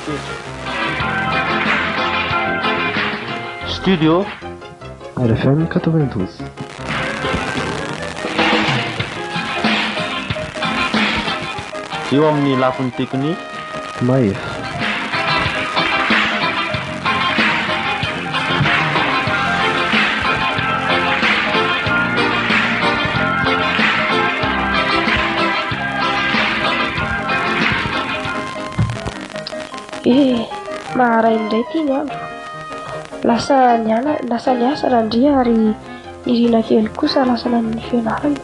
kely. Studio. RFM 92. Eo amin'ny lafiny teknika. Mahefa. Eh, maharay indray ity ny andro. Lasa niala, lasa niasa Randria ary Nirina kely kosa lasa nanome fianarana.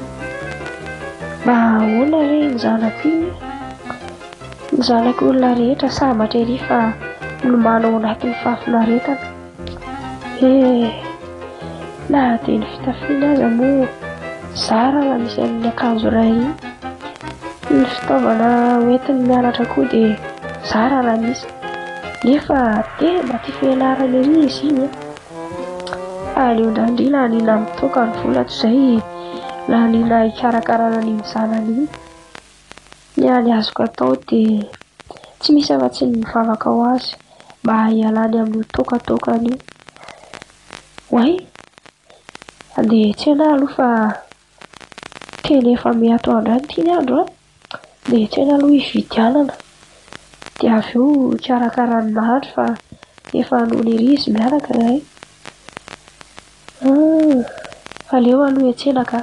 Mba ahoana re iny zanako iny? Ny zanak'olona rehetra sambatra ery fa milomano ao anatin'ny fahafinaretana. Eh, na dia ny fitafiana aza moa zara raha misy an'iny akanjo iray iny. Ny fitaovana hoentiny mianatra koa dia zara raha misy. Nefa tena tia fianarana ery izy iny an. Aleon-dRandria laniana amin'ny toaka ny vola toy izay laniana hikarakarana an'iny zanany iny. Ny hany azoko atao dia tsy misy afa-tsy ny mivavaka ho azy mba hialany amin'io toakatoakany io. Oay! Andeha hiantsena aho aloha fa Tena efa miha atoandro ihany ity ny andro an! Dia hiantsena aloha hividianana. Dia avy eo hikarakara ny nahandro fa efa noana ery izy mianaka izay. Hum, aleo aloha hiantsena ka.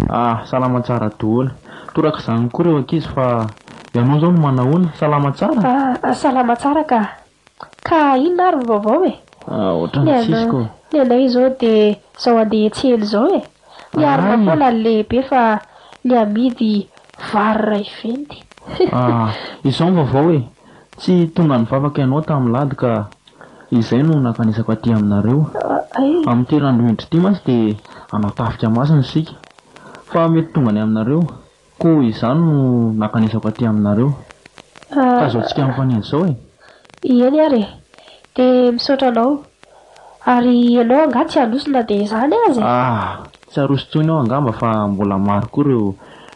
Ah, salama tsara daholo. Toraka izany koa ireo ankizy fa ianao izao no manahoana? Salama tsara? Ah, salama tsara ka. Ka inona ary ny vaovao e? Ah, ohatran'ny tsisy ko. Ny anay izao dia izao andeha hiantsena izao e. Miarina foana ny lehibe fa ny amidy vary iray venty. Ah, izao ny vaovao e. Tsy tonga nivavaka ianao tamin'ny lahady ka izay no nankanesako aty aminareo. Amin'ity herinandro ity mantsy dia hanao tafika masina isika. Fa mety tonga any aminareo. Koa izany no nankanesako aty aminareo. Ka izao tsika mifanena izao e! Eny ary e! Dia misaotra anao. Ary ianao angaha tsy handroso na dia izany aza e? Ah! Tsy haroso intsony aho angamba fa mbola maro koa ireo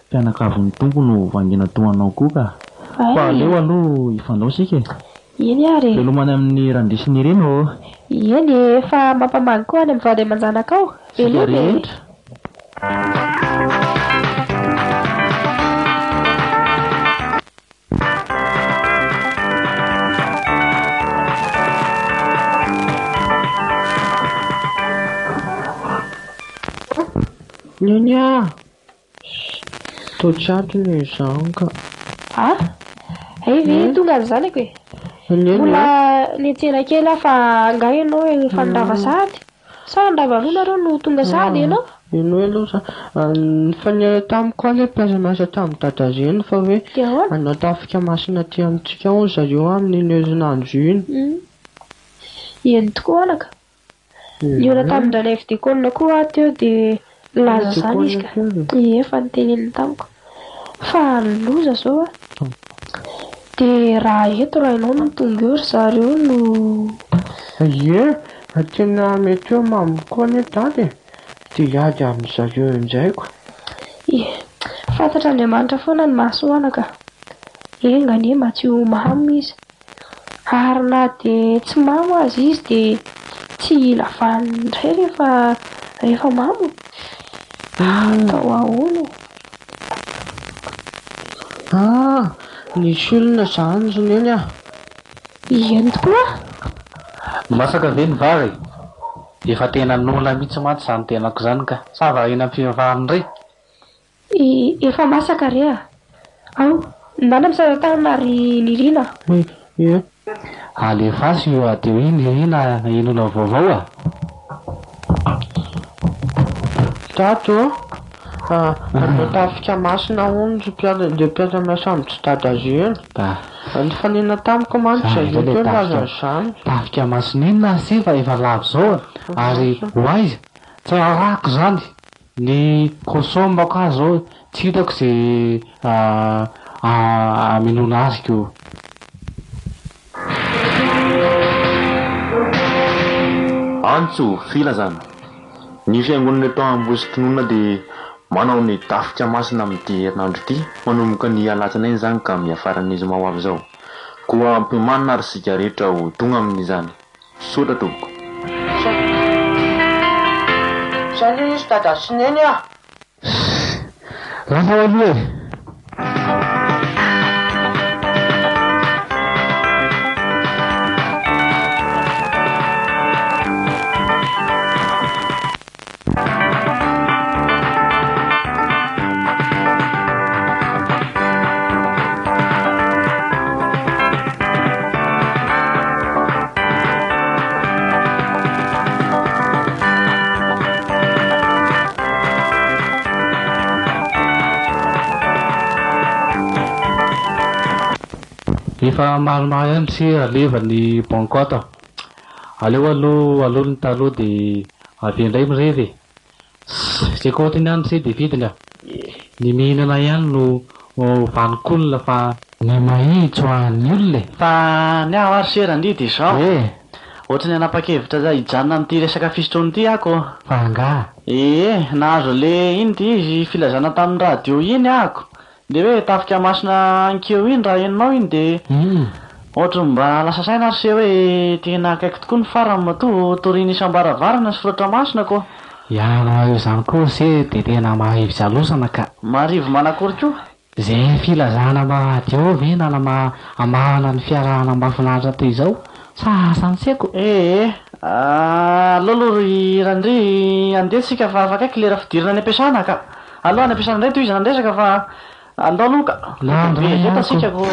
mpianakavin'ny Tompo no vangiana toa anao koa ka! Fa aleo aloha hifandao isika e! Eny ary e! Veloma any amin'i Randria sy Nirina ô! Eny e! Fa mampamangy koa any amin'ny vady aman-janakao. Isika Veloma e! rehetra! Neny ah! Toa tsy ato ny izany ka. Ah! Hay ve tonga ny zanako e! Neny Mbola niantsena kely aho fa angaha ianao efa nirava sahady? Sa handrava aloha nareo no tonga sahady ianao? Henoy aloha za. Nifanena tamiko aho ilay mpiara-miasa tamin'i Dada ireny fa hoe hanao tafika masina aty amintsika hono zareo amin'iny herinandro iny. Eny tokoa anaka. Nihaona tamin-dRanaivo Diakona koa aho teo dia nilaza izany izy ka. Ie, efa noteneniny tamiko. Fa ny loza izao an, dia raha eto rainao no tonga eo ry zareo no. Ie, tena mety hoe mamo koa anie dada e, dia hiady amin-dry zareo indray ko. Ie, fantatr'Andriamanitra foana ny mahasoa anaka. Enga anie mba tsy ho mamo izy. Ary na dia tsy mamo aza izy dia tsy hila vaniny indray rehefa rehefa mamo e! Atao ahoana e? Ah! Nisy olona izany ry Neny ah! Eny tokoa! Masaka ve ny vary e? Efa tena noana mihitsy mantsy izany tenako izany ka! Sa variana amin'ny fivavahana indray? Efa masaka re a! Ao, ndana misara-tanana ry Nirina a! Ie. Alefaso io radio io Nirina henoina vaovao a! Tato ô! Hanao tafika masina hono ry mpiara le mpiara-miasa amin-dry dada ireny. Nifanena tamiko mantsy zareo teo nilaza an'izany. Tafika masina inona ase fa efa lavo zao a! Ary ho aiza? Tsy arahako izany, ny kosômako aza zao tsy hitako ze hamenoana azy ko. Antso filazana, Ny fiangonana eto Ambositronona dia manao ny tafika masina amin'ity herinandro ity, manomboka ny alatsinainy izany ka miafara ny zoma ho avy izao. Koa ampiomanina ary isika rehetra ho tonga amin'izany. Misaotra tompoko. Zay le izy dada sy neny ah! Lasa ho aloha e! Efa maromaro ihany se aleva ny banquette. Aleo aloha aloha ny taloha de avy eo indray mirevy e. Zay kaotiny ihany se de vidiny a. Ny mihinana ihany no vanon-kolona fa. Ny mahitsy ho an'ny olona e. Fa ny ahy hoa ry se Randria dia izao. Eh! Ohatry ny hanapa-kevitra hijanona amin'ity resaka fisotroana ity aho ko. Fa angaha? Ee, nahazo an'le iny ity izy filazana tamin'ny radio iny ahako. Le hoe tafika masina ankeo iny raha henonao iny de ohatry ny mba lasa saina ary se hoe tena akaiky tokoa ny farany matoa toriana isam-baravarana ny soratra masina ko. Ianareo izany koa ry se de tena marivo jalosana ka. Marivo manakory koa? Ze filazana am radio ve nanama amahana ny fiarahana mahafinaritra toy izao sa asa ny seko? Ee, aleo aloha ry Randria andeha tsika fa akaiky lera fidirana any am-piasana ka. Aleo any am-piasana indray tohizana ny resaka fa andao aloha ka. Andao Be ihany eto ko. tsika ko.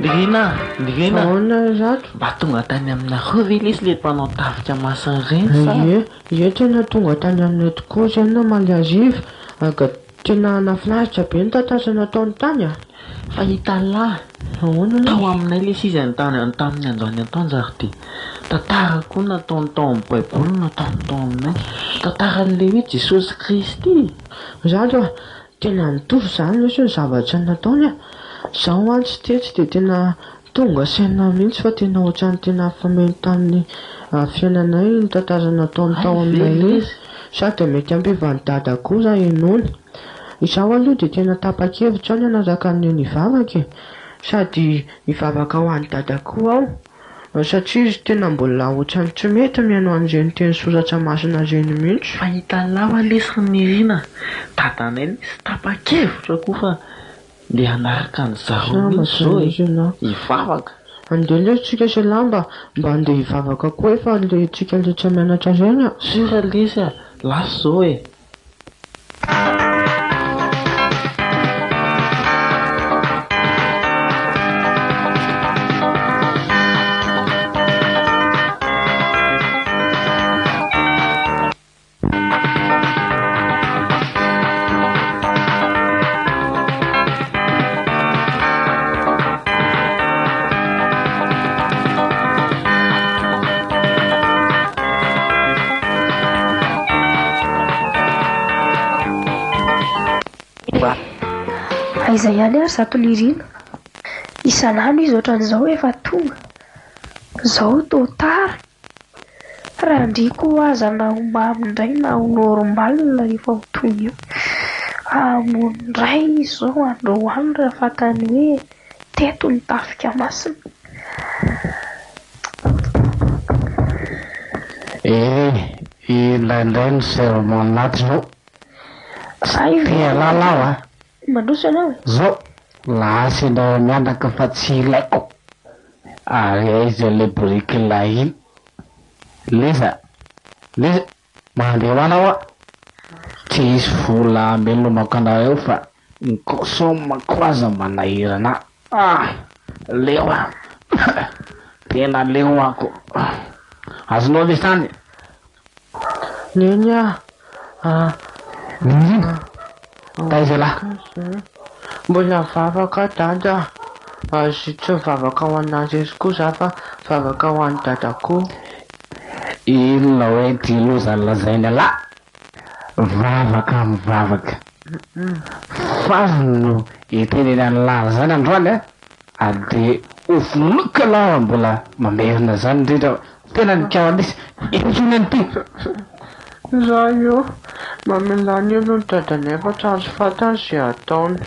Nirina a! Nirina a! Ahoana ry Rato? Mba tonga tany aminareo ve lesy le mpanao tafika masina ireny sa? Ie, ie tena tonga tany aminay tokoa izay namaly hariva, ka tena nahafinaritra be ny tantara nataony tany a! Fa hitalahy Ahoana lesy? tao aminay lesy izy any tamin'ny androany atoandro ary dia tantara koa nataony tao amin'ny baiboly no nataony tao aminay, tantaran'ilay hoe Jesosy Kristy e! Rato a! Tena mitovy izany lesy ny zavatra nataony a! Izaho mantsy tetsy dia tena tonga saina mihitsy fa tena ohatran'ny tena nifameno tamin'ny fiainanay iny tantara nataony tao Hay ve aminay iny. lesy? Sady mety hampiova an'i Dada koa raha henoina. Izaho aloha dia tena tapa-kevitra aho ny hanaraka an'i Neny hivavaka e! Sady hivavaka ho an'i Dada koa aho. Satria izy tena mbola ohatran'ny tsy mety mihaino an'ireny teny soratra masina ireny mihitsy. Fa hitanao aloha lesy ry Nirina a! Dadanay lesy tapa-kevitra koa fa ndeha hanaraka an'i zareo mihitsy Sambatra zao e! mihitsy ianao. Hivavaka. Andeha lesy tsika sy elah mba mba andeha hivavaka koa efa le tsika le tsy mianatra ireny a! Sûr lesy a! Lasa zao e! Aiza ihany ary zato Nirina? Isan'andro izy ohatran'izao efa tonga. Izao toa tara. Randria koa aza na ho mamy indray na ho normal rehefa ho tonga eo. Hamono indray izy izao androany raha fantany hoe teto ny tafika masina. Eh, indraindray ny sermon anaty zao. Hay ve? Te halala aho a. Mandroso ianao e? Zao, lasa ianareo mianaka fa tsy ilaiko. Ary aiza ilay biriky lahy iny? Leza, leza, mandeha ho any aho a. Tsy hisy vola hamelomako anareo fa. Ny consomme-ko aza manahirana ahy. Ah! Leo aho. Tena leo aho ko. Azonao ve izany? Neny ah! Ah! Nirina, taiza ialahy? Mbola vavaka dada. Azy tsy vavaka ho an'azy irery koa za fa vavaka ho an'i dada koa. Inona hoe ity loza lazain'ialahy? Vavaka mivavaka. Farany no itenenan'lah an'izany androany a! Ary dia ho vonoiko ialahy raha mbola mamerina izany indrindra fa tena nikama mihitsy intsony an'ity! Za io, mamelà ny helony dadanay fa tsy azo fantany izay ataony.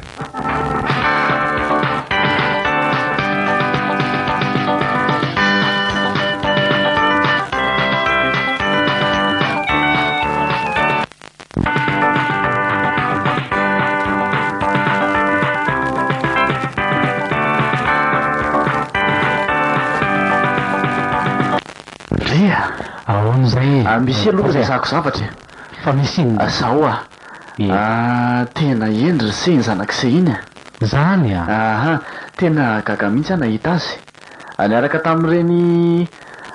Ry a! Ahoana izay e? Ah, misy aloha resahako zavatra e. Fa misy inona? Ah, zao ah. Ah, tena hendry ry se iny zanak'i se iny a. Zany a? Aha, tena gaga mihitsy aho nahita azy. Niaraka tamin'ireny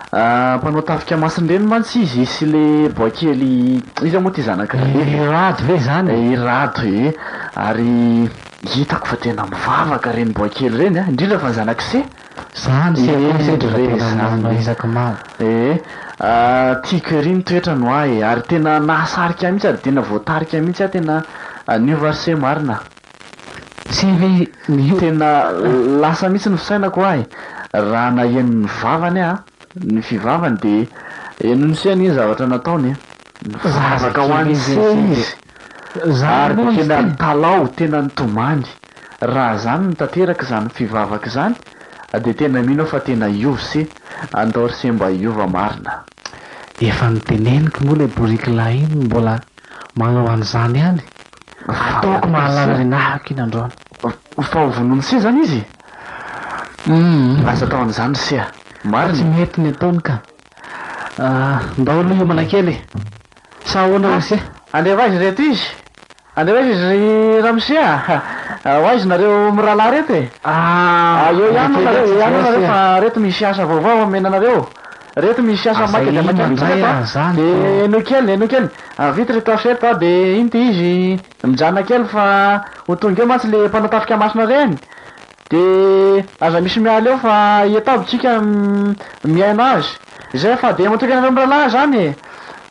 mpanao tafika masina ireny mantsy izy sy le boay kely, iza moa ity zanak'i Raleva e? I Rado ve izany? I Rado e! Ary hitako fa tena mivavaka ireny boay kely ireny an, indrindra fa ny zanak'i Se. Zany se koa se dia tena manisaka maro. Ee, tiako ery ny toetrany hoa e, ary tena nahasarika ahy mihitsy ary tena voatarika mihitsy aho, tena niova ry se marina. Tsy ve ny io. Tena lasa mihitsy ny fisainako hoa e! Raha naheno ny vavany aho, ny fivavany dia henon'i se anie ny zavatra nataony e! Nivavaka ho an'i se izy ary dia tena nitalaho, tena nitomany. Raha zany no tanteraka izany fivavaka izany dia tena mino aho fa tena hiova se! Andao ry se mba hiova marina. Efa noteneniko moa ilay boriky lahy iny mbola manao an'izany ihany. Ataoko mahalala ny anarako iny androany. Fa ho vonoin'i se zany izy? Humm. Aza atao an'izany ry se a! Marina Tsy e! mety ny ataony ka. Ndao aloha hiomana kely e! Sa ahoana ry se? Andeha ho aiza ireto izy? Andeha ho aiza izy ry ramose a? Ho aiza nareo mirahalahy reto e? Ah, Eo ihany mety nareo, eo ihany aloha nareo tsy fa reto misy asa vaovao omena anareo. Reto misy asa Aza maika dia inona maika mihitsy indray reto a! ah zany De ko. henoy kely, henoy kely. Vita reto asa reto a, de inty izy mijanona kely fa ho tonga eo mantsy le mpanao tafika masina reny. De aza misy miala eo fa eto aby tsika mihaino azy. Izay fa de matoky anareo mirahalahy zany e!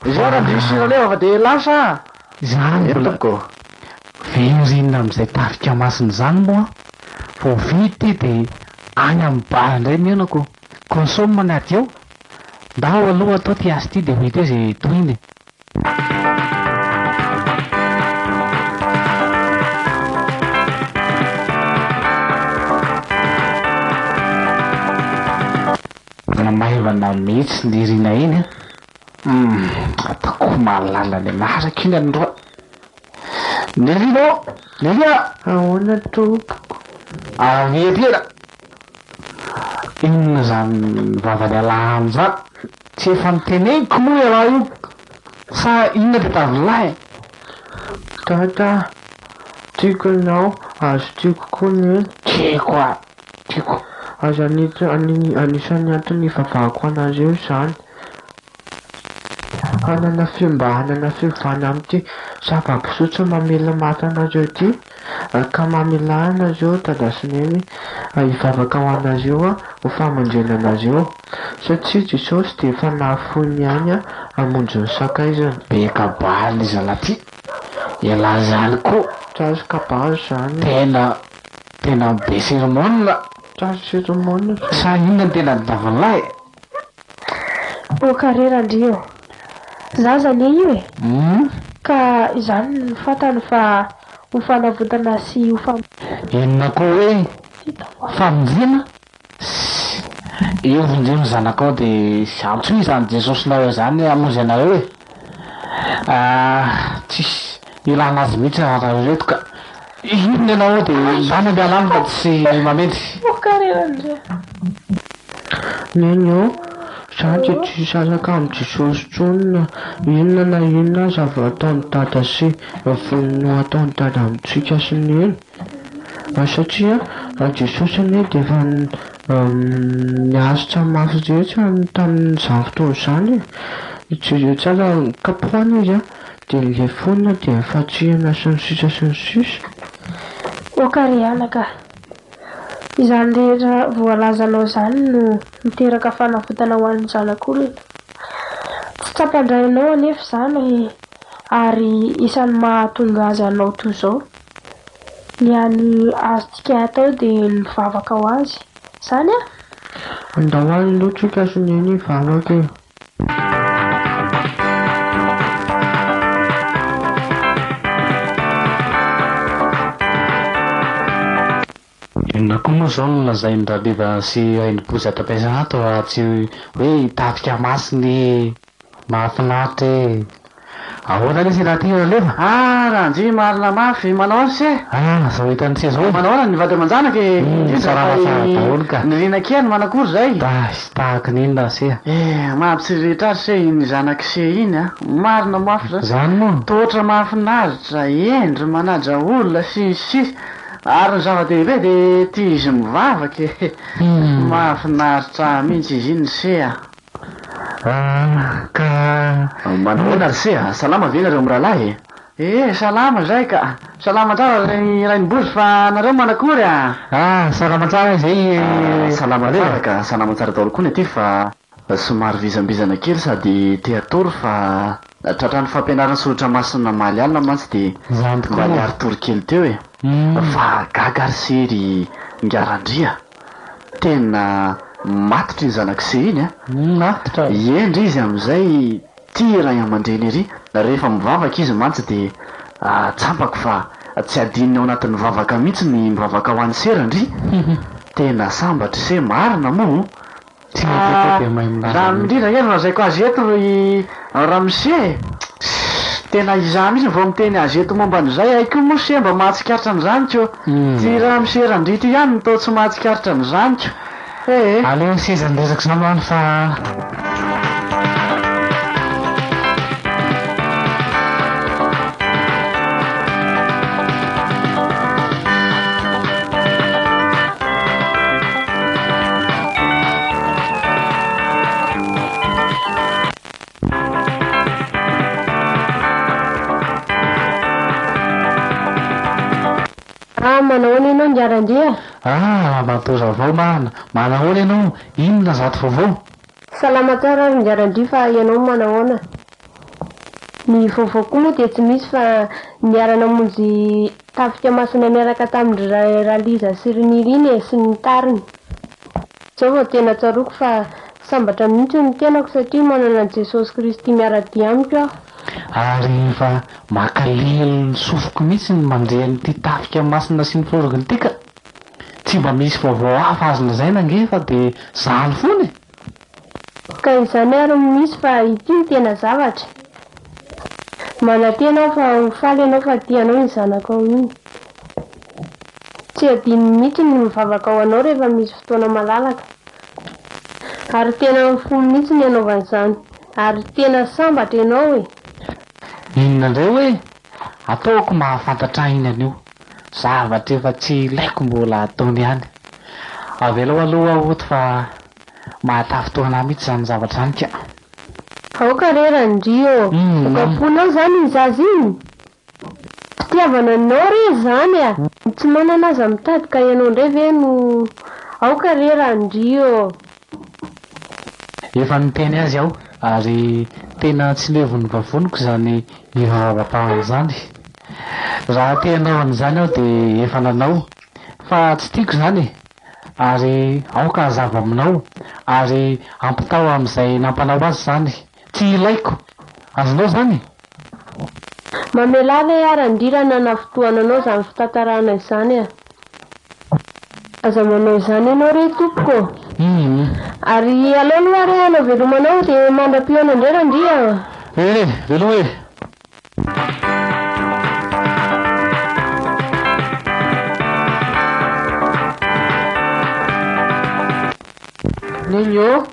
Izay Randria sy Raleva fa de lasa a! Izany Eny mbola tompoko. Verina amin'izay tafika masina izany moa vao vita ity de any amin'ny bar indray mihaona ko. Consomme ny ady eo. Ndao aloha atao ty asa ity de ho hita eo izay tohiny e. Manamaivana mihitsy Nirina iny an! Humm ataoko mahalala ny anarako iny androany. Nirina ô! Nirina! Ahoana tompoko? Avia aty ela! Inona izany vavan'ialahy any izany? Tsy efa noteneniko moa ialahy io sa inona tadiavin'lah e? Dada a! Tiako ianao ary tiako koa neny. Tiako a! Tiako. Aza anisan'ny antony hivavahako anareo izany. Hanana feo mba hanana fiovana amin'ity zava-pisotro mamela maty anareo ity ka mamelà anareo dada sy neny hivavaka ho anareo ho famonjena anareo satria Jesosy dia efa nahafoy ny ainy hamonjy ny sakaizany. Be kabary le zalahy ty, ialahy zany koa. Tsy azo kabary zany. Tena tena be sermon. Tsy azo sermon zany. Sa inona no tena tadiavin'lah e? Au carré Randria ô! Zaza anie io e! Ka izany no fantany fa ho fanavotana sy ho fam. Inona koa hoe famonjena? Sy io vonjeo ny zanakao de antsoy izany Jesosinareo izany hamonjy anareo e! Ah tsisy ilana azy mihitsy raha nareo reto ka! Inona ianao de ndana miala any fa tsy mamely. Au carré Randria. Neny ô! Izaho dia tsy hisaraka amin'i Jesosy intsony na inona na inona aza ataon'i Dada sy vonona ho ataon'i Dada amintsika sy Neny. Satria Jesosy anie dia efa niaritra mafy rehetra tamin'izany fotoana izany e. Jereo tsara, kapohana izy dia nilefonina dia nifantsihana sy ny sisa sy ny sisa. Ok ry anaka a! Izany rehetra voalazanao izany no miteraka fanavotana ho an'ny zanak'olona. Tsy tsapan-drainao anefa izany ary isan'ny mahatonga azy hanao toy izao. Ny hany azontsika atao dia ny mivavaka ho azy. Izany an? Andao ary aloha tsika sy Neny hivavaka e! Inona koa moa izao no lazain-dRaliva sy Rainibozy ato am-piasana ato raha tsy hoe tafika masina e! Mahafinaritra e! Ahoana lesy raha ty Raleva? Ah Randria marina mafy, manao ahoana se? Ah zao hitan'i se zao e! Manao ahoana ny vady aman-janaka e? Indrindra salama tsara daholo ka! Nirina kely manakory zay? Bah tahaka ny inona se a? Eh mampitsiriritra ahy se iny zanak'i se iny a! Marina mafy zany! Zany moa? Toetra mahafinaritra, hendry, manaja olona sy ny sisa Ary ny zava-dehibe dia tia izy mivavaka e! Mahafinaritra ahy mihitsy izy iny se a! Ah, ka. Manahoana ry se a! Salama ve nareo mirahalahy e? Eh, salama izay ka! Salama tsara ry Rainibozy fa nareo manakory a? Ah, salama tsara izay e! Salama tsara ka! Salama tsara daholo koa ny aty fa somary vizambizana kely sady te hatory fa tratran'ny fampianaran'ny soratra masina omaly alina mantsy dia Izany tokoa mba moa. niari-tory kely teo e! Fa gaga ry se ry Ingahy Randria a! Tena matotra iny zanak'i se iny a! Matotra. Hendry izy amin'izay tia ray aman-dreny ery, rehefa mivavaka izy mantsy dia tsampako fa tsy adinony ao anatin'ny vavaka mihitsy ny mivavaka ho an'i se Randria, tena sambatra i se marina moa o! Tsy mety eto dia mahay milaza Zany mihitsy. indrindra ange no lazaiko azy eto ry ramose e! Tena izaho mihitsy vao miteny azy eto momba an'izay, hay koa moa se mba mahatsikaritra an'izany ko! Ty ramose Randria ity ihany no toa tsy mahatsikaritra an'izany ko! Ee. Aleo seza ny resaka izany hoany fa. Ah, manahoana ianao Ingahy Randria? Ah, Ramatoa Ravao marina, manahoana ianao? Inona izato vaovao? Salama tsara aho Ingahy Randria fa ianao manahoana? Ny vaovao koa moa dia tsy misy fa niara-namonjy tafika masina niaraka tamin-dry Raliza sy ry Nirina e sy ny tariny. Izao vao tena tsaroako fa sambatra mihitsy ny tenako satria manana an'i Jesosy Kristy miara-dia amiko aho. Ary efa mankalelo ny sofiko mihitsy ny mandre an'ity tafika masina sy ny forongony ity ka! Tsy mba misy vaovao hafa azo lazaina ange fa dia zany foana e! Ka izany ary no misy fa ity no tena zavatra. Manantena aho fa ho faly ianao fa tia anao iny zanakao iny. Tsy adinony mihitsy ny mivavaka ho anao rehefa misy fotoana malalaka. Ary tena amin'ny fo mihitsy ny anaovany izany. Ary tena sambatra ianao e! Inona indray hoe ataoko mahafantatra ahy iny anio. Zavatra efa tsy ilaiko mbola ataony ihany. Avelao aloha aho hody fa Mahatafintohina ahy mihitsy izany zavatra izany ka. Aoka re Randria ô! Ho kapohinao izany iny zaza iny? Fitiavana anao re izany a! Ny tsy manana aza mitady ka ianao indray ve no Aoka re Randria ô! Efa niteny azy aho ary tena tsy levon'ny vavoniko izany hivavabavahana izany. Raha te hanao an'izany aho dia efa nanao fa tsy tiako izany e! Ary aoka hazava aminao, ary ampitao amin'izay nampanao azy izany. Tsy ilaiko. Azonao izany? Mamelà ve aho Randria raha nanafintohana anao izany fitantarana izany a? Aza manao izany ianao re tompoko ô! Ary aleo aloha re hanao veloma anao dia mandra-pihaona indray Randria a! Eny e! Veloma e! Neny ô!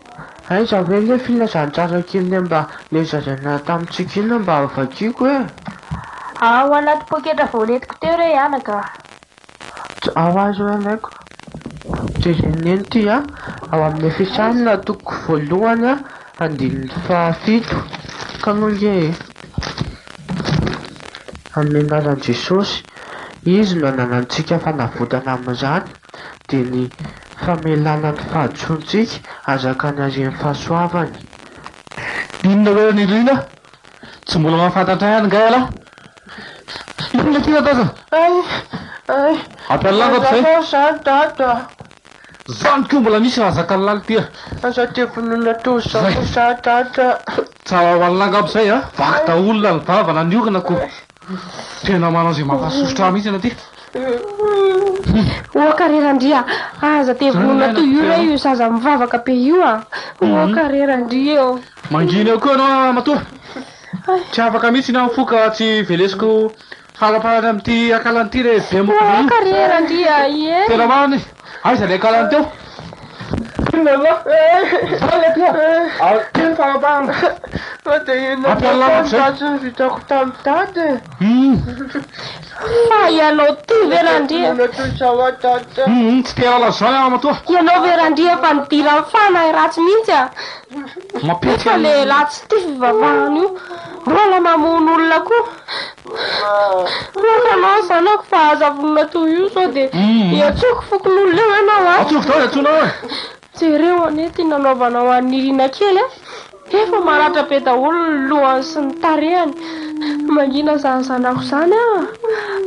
Aiza ve ilay filazantsara kely mba nezazaina tamintsika iny mba vakiako e? Ao anaty poketra vao nentiko teo re anaka a! Ao azo alaiko. Jeren'i Neny ity a! Ao amin'ny Efesiana toko voalohany andininy fahafito. Kalo ange e! Amin'ny anaran'i Jesosy, Izy no ananantsika fanavotana amin'izany, dia ny famelana ny fahadisoantsika araka ny haren'ny fahasoavany. Inona hoe ry Nirina? Tsy mbola mahafantatra ahy angaha ialahy? Inona ity Dada? Ay! Ay! Ampialà angamba izay. Aza atao izany Dada! Zany koa mbola misy raha zakan'ny lahy ity a! Aza dia vonoina toy izao za Dada! Tsara ho an'lah angamba izay a! Vaky daholo na ny vava na ny orona ko! Tena manao izay mampahasosotra ahy mihitsy ianao ity! Oka re Randria a! Aza dia vonoina toy io re io zaza mivavaka be io a! Oka re Randria ô! Mangina eo koa ianao ramatoa! Tsy afaka mihitsy ny aho fo ka tsy velesiko Faraparany amin'ity akalany ity re be moko be io. Oka re Randria ie. Tena marina e. Aiza le akalany teo? Inona la? Zany le tia. Ary ty ny faraparany. Fa dia inona Ampialana koa amizay. ny ratsy vitako tamin'i dada e. Fa ianao ty ve Randria? Inona toy izao aho dada. Hum tsy te halala zany aho ramatoa. Ianao ve Randria efa nidiran'ny fanahy ratsy mihitsy a. Mampietsika Nefa ny. lehilahy tsy tia fivavahana io mbola mamono olona koa. Miaraka anao zanako fa aza vonona toy io sao dia hiantsoako fokonolona eo ianao a. Antsoiko daholo antsoinao e. Jereo anie ity nanaovanao an'i Nirina kely a. Efa maratra be daholo ny lohany sy ny tarehiny. Mangina izany zanako izany a.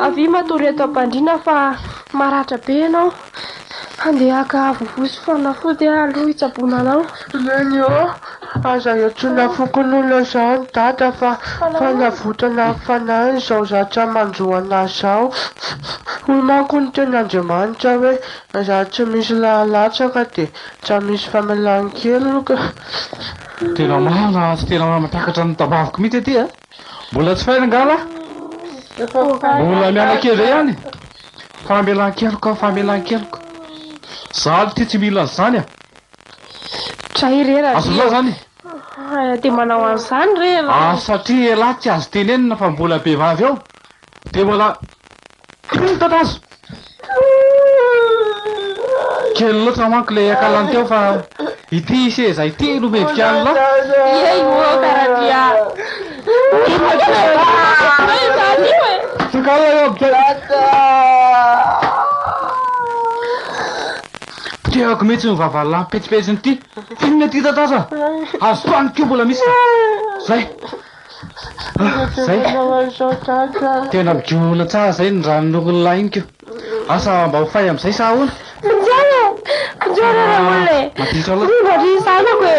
Avia matory eto am-pandriana fa maratra be ianao. Handeha haka vovo sy fanafody aho aloha hitsaboana anao. Neny ô, aza iantsoana fokonolona izany Dada fa fanavotana ny fanahiny izao zatra manjo anah izao. Hoy manko ny tenin'Andriamanitra hoe raha tsy misy rà latsaka dia tsa misy famelan-keloka. Tena marina tsy tena mahatakatra ny tabaviko mihitsy aty a! Mbola tsy fay rangahy lah! Mbola miana-kely zay ihany! Famelan-keloka, famelan-keloka. Za aloha ty tsy mila an'izany a! Dray re Randria. Azonao zany? Dia manao an'izany re ianao. Ah satria elah tsy azo tenenina fa mbola be vavy ao dia mbola inona tatazo? Kely loatra manko le akalany teo fa ity seza ity no mendrika an'lah. Ie oka Randria. Tiako mihitsy ny vavalahy mipetsipetsiny ity. Inona ity tataza? Azo tohaniko koa mbola misy. Zay. Zay. Tena migola tsara zay ny ranon'olona iny ko. Asa mba ho fay amin'izay sa ahoana? Vonjeo e! Vonjeo re ray olona e! Maditra loatra. Vonjeo ry zanako e!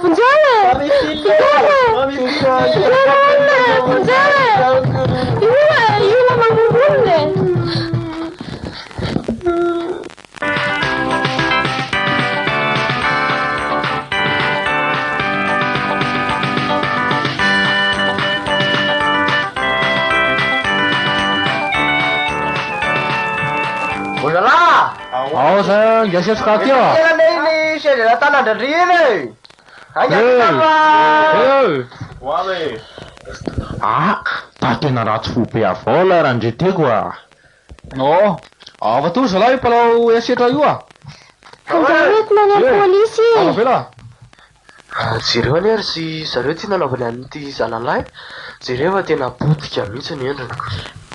Vonjeo e! Vonjeo e! Vonjeo ray olona e! Vonjeo e! Io e! Io ilay mamono olona e! O zalahy! Ao za ngasy atsika aty a! Tena anie iny seza tanandra-dry iny e! Haingana fa! Ah, da tena ratsy fo be avao ilay randreteko a! Oh, afa toa zalahy io mpanao herisetra io a! Angaha entina any amin'ny polisy e! Avela! Jereo anie ry zareo ity nanaovany an'ity zanalahy, jereo fa tena potika mihitsy ny endriny.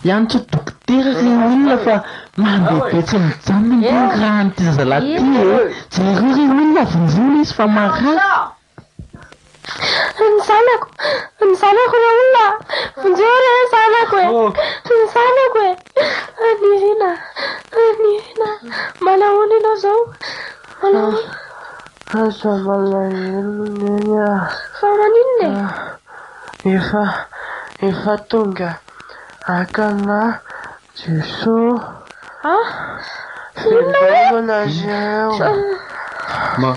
Hiantso dokotera ry olona fa mandeha be tsy mijanona ange ny ràn'ity zazalahy ity e! Jereo ry olona vonjeo izy fa marary. Ny zanako! Ny zanako re olona! Vonjeo re ny zanako e! Ny zanako e! Nirina! Nirina! Manahoana ianao izao? Manahoana? Aza malahelo Neny a! Fa maninona e? Efa, efa tonga haka anah Jesoa. Ah! Inona hoe? Veloma nareo. Ma,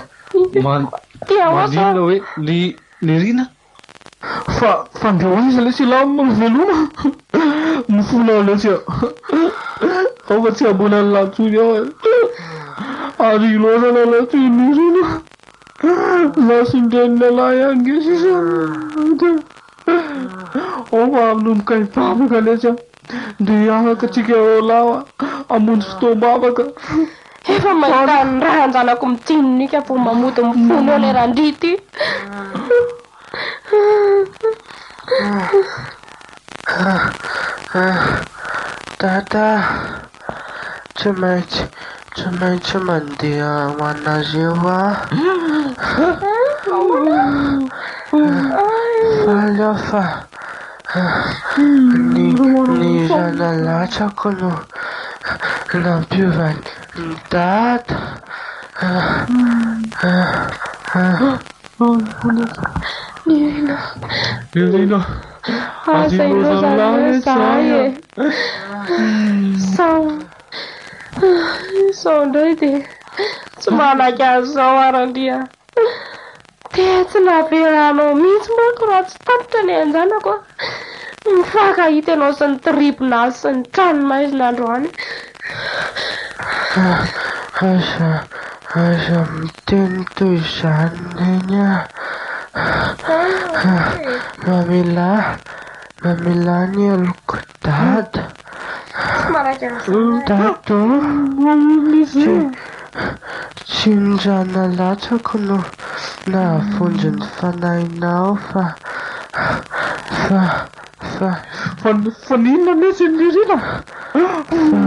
man, maninona hoe ny Nirina? Fa, fa ndreo aiza lesy ialahy no veloma? Mifona lesy a! Ao fa tsy hamboly an'lah intsony aho e! Ary ilaozana lesy i Nirina. Za sy ny renin'ialahy ihany nge sisa dia ao fa hanomboka hivavaka letsy a! Ndeha hiaraka tsika roalahy hamonjy fotoam-bavaka. Efa mahita ny rahan-janako mijininika vao mamody ny fony eo le Randria ity. Dada a! Tsy maintsy, tsy maintsy mandeha ho anareo aho. Faly aho fa ny, ny ra nalatsako no nampiova an'i Dada. Nirina. Nirina. Aza ilaozanareo izahay e. Sao sao indray dia tsy manaiky an'izao aho Randria. Dia tsy navelanao mihitsy manko raha tsy tapitra ny ain-janako a. Mifankahita ianao sy ny tribonaly sy ny tranomaizina androany. Aza aza miteny toy izany Neny a! Mamelà mamelà ny heloko Dada. Dada ô! Tsy tsy ny rà nalatsako no nahavonjy ny fanahinao fa fa fa. Fa fa n'inona mihitsy Nirina? Fa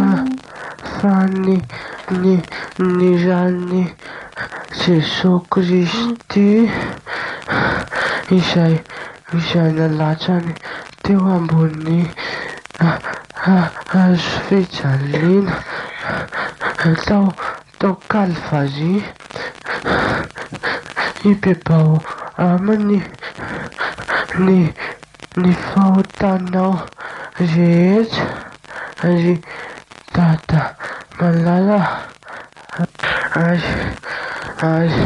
fa ny ny ny ràn'i Jesoa Kristy izay izay nalatsany teo ambony hazo fijaliana tao tao Kalvary hibebaho aminy ny Ny fahotanao rehetra ry Dada malala ary ary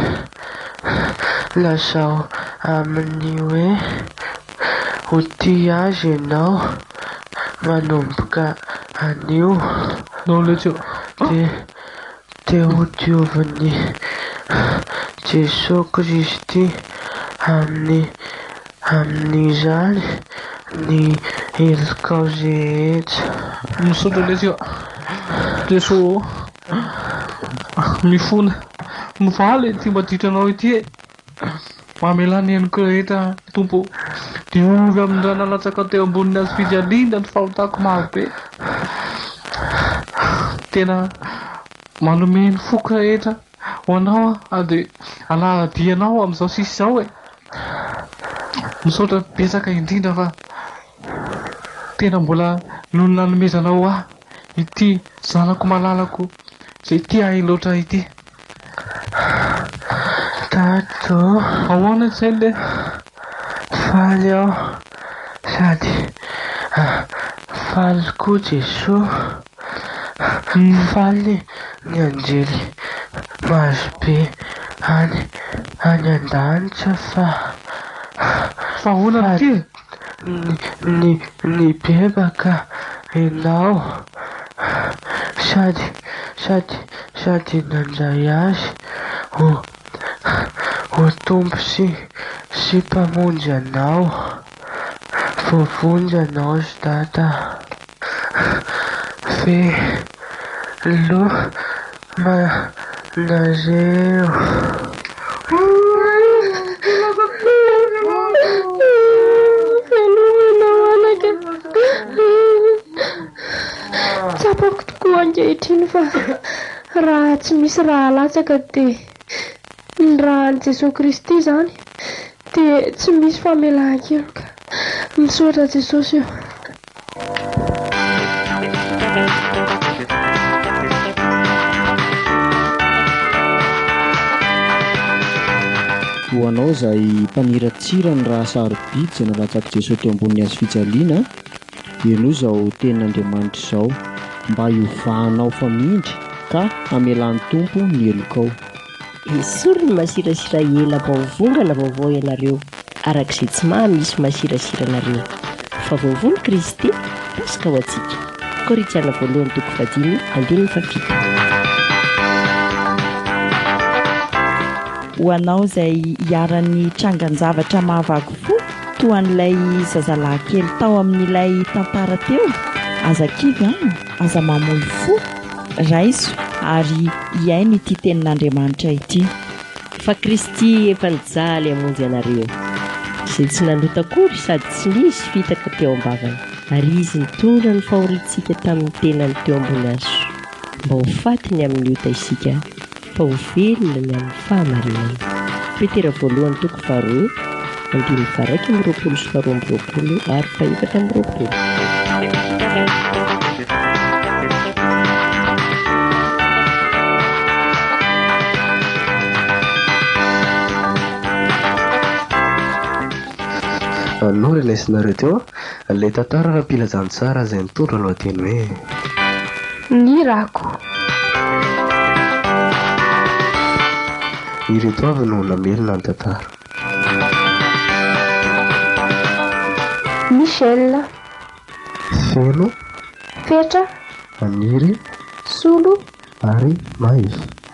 lazao aminy hoe ho tia azy ianao manomboka anio dia dia ho diovin'i Jesoa Kristy amin'ny Amin'izany ny helokao rehetra. Misaotra lesy a! Jeso ô! Mifona, mifaly ity maditra anao ity e! Mamelà ny heloko rehetra Tompo ô! Diovy amin'ny rà nalatsaka teo ambonin'ny hazo fijaliana ny fahotako maro be. Tena manome ny foko rehetra ho anao aho ary dia hanara-dia anao amin'izao sisa izao e! Misaotra betsaka indrindra fa tena mbola noho ny nanomezanao ahy ity zanako malalako izay tia ahy loatra ity. Dada ô! Ahoana izay le? Faly aho sady faly koa Jesoa. Faly ny anjely marobe any any an-danitra fa Fa ahoana fa ity e? ny ny nibebaka ianao sady sady sady nandray azy ho ho Tompo sy sy Mpamonjy anao. Voavonjy ianao ry Dada. Veloma nareo. Veloma ianao anaka. Tsapako tokoa ankehitriny fa raha tsy misy rà alatsaka dia ny ràn'i Jesoa Kristy izany dia tsy misy famelan-keloka. Misaotra Jesosy o. Ho anao izay mpaniratsira ny raha sarobidy izay nalatsak'i Jesoa teo ambonin'ny hazo fijaliana, henoy izao tenin'Andriamanitra izao, mba hiovanao famindra ka hamelan'ny Tompo ny helokao. Esory ny masirasira ela vao vongana vaovao ianareo, araka izay tsy maha misy masirasira anareo. Fa voavono Kristy, Paska ho antsika. Korintiana voalohany toko fahadimy andininy fahafito. Ho anao izay iharan'ny trangan-javatra mahavaky fo toa an'ilay zazalahy kely tao amin'ilay tantara teo, aza kivy an! Aza mamoy fo! Raiso ary hihaino ity tenin'Andriamanitra ity. Fa Kristy efa nijaly hamonjy anareo, izay tsy nanota akory sady tsy nisy fitaka teo am-bavany. Ary Izy nitondra ny fahoriantsika tamin'ny tenany teo ambony hazo, mba ho faty ny amin'ny ota isika, fa ho velona ny amin'ny fahamarinana. Petera voalohany toko faharoa, andininy faharaika amby roapolo sy faharoa amby roapolo ary fahefatra amby roapolo. Norenesinareo teo ilay tantara ara-pilazantsara izay nitondra lohateny hoe. Ny rako. Ireto avy no namelona ny tantara. Michel. Feno. Fetra. Maniry. Solo. Ary Mahefa.